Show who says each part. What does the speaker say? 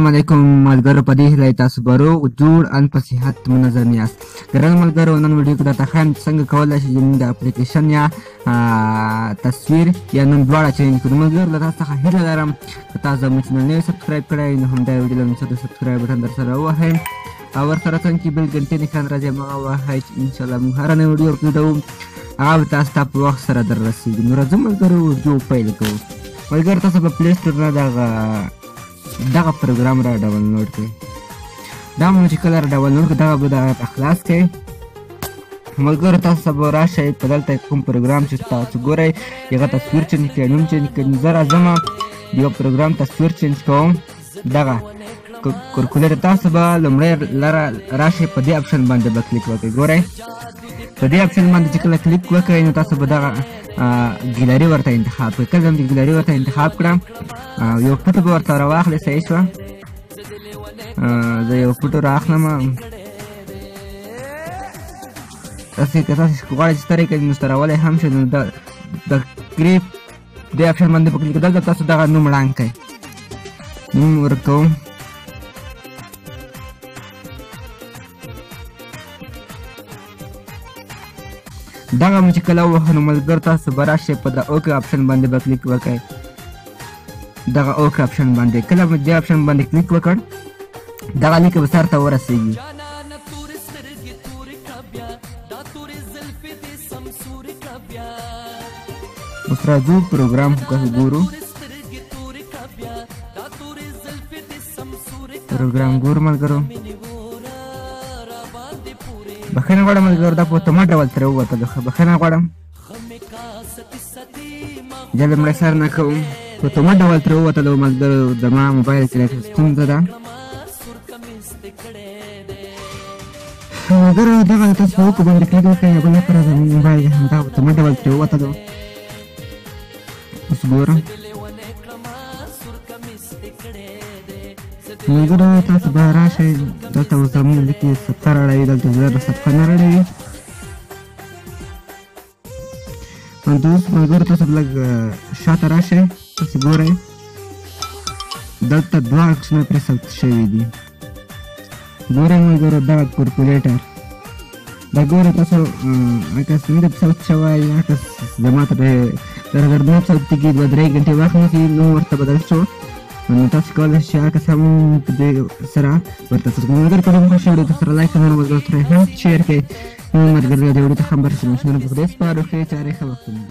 Speaker 1: علیکم ملګرو، په دې هیله تاسو به روغ جوړ ان په صحت منظم یاست. ګران ملګرو، نن ویډیو کې درته ښیم چې څنګه کولی شئ زموږ د اپلیکیشن یا تصویر یا نوم دواړه change کړو. ملګرو، له تاسو څخه هیله لرم که تاسو زموږ channel نوی subscribe کړئ نو همدا ویډیو له موږ سره د subscribe button در سره ووهئ او ورسره څنګ کې bell ګنټې نښان راځي هماغه ووهئ چې انشاءالله موږ هره نوې ویډیو اپلوډوو هغه به تاسو ته په وخت سره در رسېږي. نو راځو ملګرو، ویډیو پیل کوو. ملګرو، تاسو په Play Store نه دغه پروګرام را ډاونلوډ کړئ. دا مو چې کله را ډاونلوډ کړئ دغه به دغه ته خلاص کړئ. ملګرو، تاسو به راشئ په دلته کوم پروګرام چې تاسو ګورئ هغه تصویر change کړئ، نوم change کړئ. نو زه راځم یو پروګرام تصویر change کوم، دغه calculator. تاسو به لومړی لاره راشئ په دې option باندې به کلیک وکړئ. ګورئ په دې option باندې چې کله کلیک وکړئ نو تاسو به دغه ګیلري ورته انتخاب کړئ. کله چې ګیلري ورته انتخاب کړم یو photo به ورته راواخلئ. صحیح شوه، زه یو photo رااخلم. تاسې که تاسې غواړئ چې سترې کړئ نو سترولی هم شئ. نو د کریپ دې option باندې په کلیک دلته تاسو دغه نوم ړنګ کړئ. نوم ورکوم، دغه مو چې کله ووهه نو ملګرو تاسو به راشئ په د OK option باندې به کلیک وکړئ. دغه OK option باندې کله مو دې option باندې کلیک وکړ دغه لیک به سر ته ورسېږي. اوس راځو پروګرام خو ګورو، پروګرام ګورو ملګرو. بخښنه غواړم ملګرو، دا په اتومات ډول ترې ووتلو. ښه، بخښنه غواړم، زه لومړی سر نه کوم. په اتومات ډول ترې ووتلو ملګرو، زما موبایل کې لږ ستونزه ده ملګرو. دغه تاسو په OK باندې کلیک وکړئ، بالاخره زموږ موبایل همدا اتومات ډول ترې ووتلو. اوس ګورم ملګرو، تاسو به راشئ دلته اوس زموږ لیکي صفحه راړوي، دلته زر صفحه نه راړوي. دوست ملګرو، تاسو به لږ شاته راشئ، تاسو ګورئ دلته دوه عکسونه پرې ثبت شوي دي. ګورئ ملګرو، دغه calculator دا ګورئ تاسو عکس نه دی ثبت شوی، عکس زما ته تر نه ثبت کېږي، 2-3 ګنټې وخت نیسي نو ورته بدل شو. نو تاسو کولی شئ عکس هم په دې سره ورته ثبت کړئ. ملګرو، که مو خوښ شوی ویډیو سره like کړئ، نورو ملګرو سره هم share کړئ. نو ملګرو، دې ویډیو ته هم برسېږي. په خدای سپارو، ښې چارې، ښه وختونه.